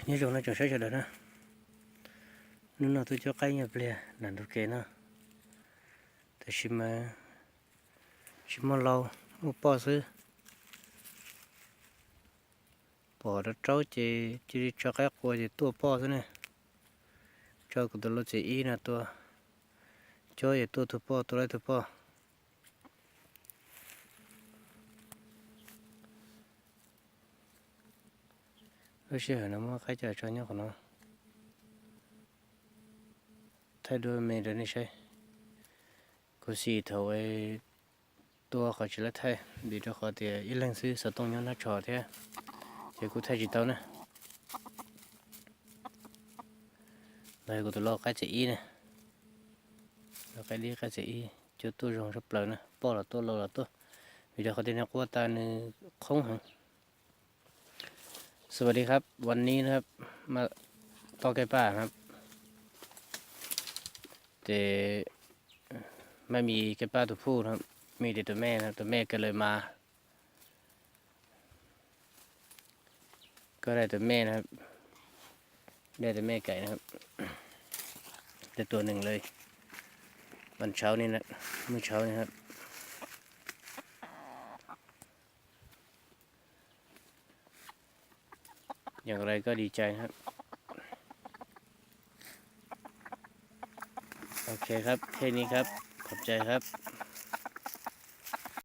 Nyob zoo no tsoom saib sawv daws na, hnub no tuaj cuab qaib nyob pliag nram ntug kev no, tab sis mas tsis muaj lau, muaj poj xwb. Pom rau raub ces cia li tso qaib qua ces tuaj poj xwb ne. Tso kuv tus lau txiv ib no tua, cuab ces tuaj tug poj, tua laib tug poj. Lub sij hawm no muab qaib coj tso nyob qhov no, thaij dua me rau nej saib. Kuv xis thaum tua qhov tsis laib thaij vim rau qhov tias ib leeg xwb xov tooj nyob nab tsho thiab, ces kuv thaij tsis tau na. Ntawd kuv tus lau qaib txiv ib na, lau qaib dib qaib txiv ib, cuab tuaj zoo tshaj plaws na, poj los tuaj lau los tuaj, vim rau qhov tias nws qua tas nws qhoob heev. สวัสดีครับ วันนี้นะครับ มาต้อนใกล้ป้าครับ แต่ไม่มีใกล้ป้าตัวผู้นะครับ มีแต่ตัวแม่นะครับ ตัวแม่ก็เลยมา ก็ได้แต่แม่นะครับ ได้แต่แม่ไก่นะครับ ได้ตัวหนึ่งเลย วันเช้านี่นะ มื้อเช้านี่ครับ อย่างไรก็ดีใจนะครับ โอเคครับ แค่นี้ครับ ขอบใจครับ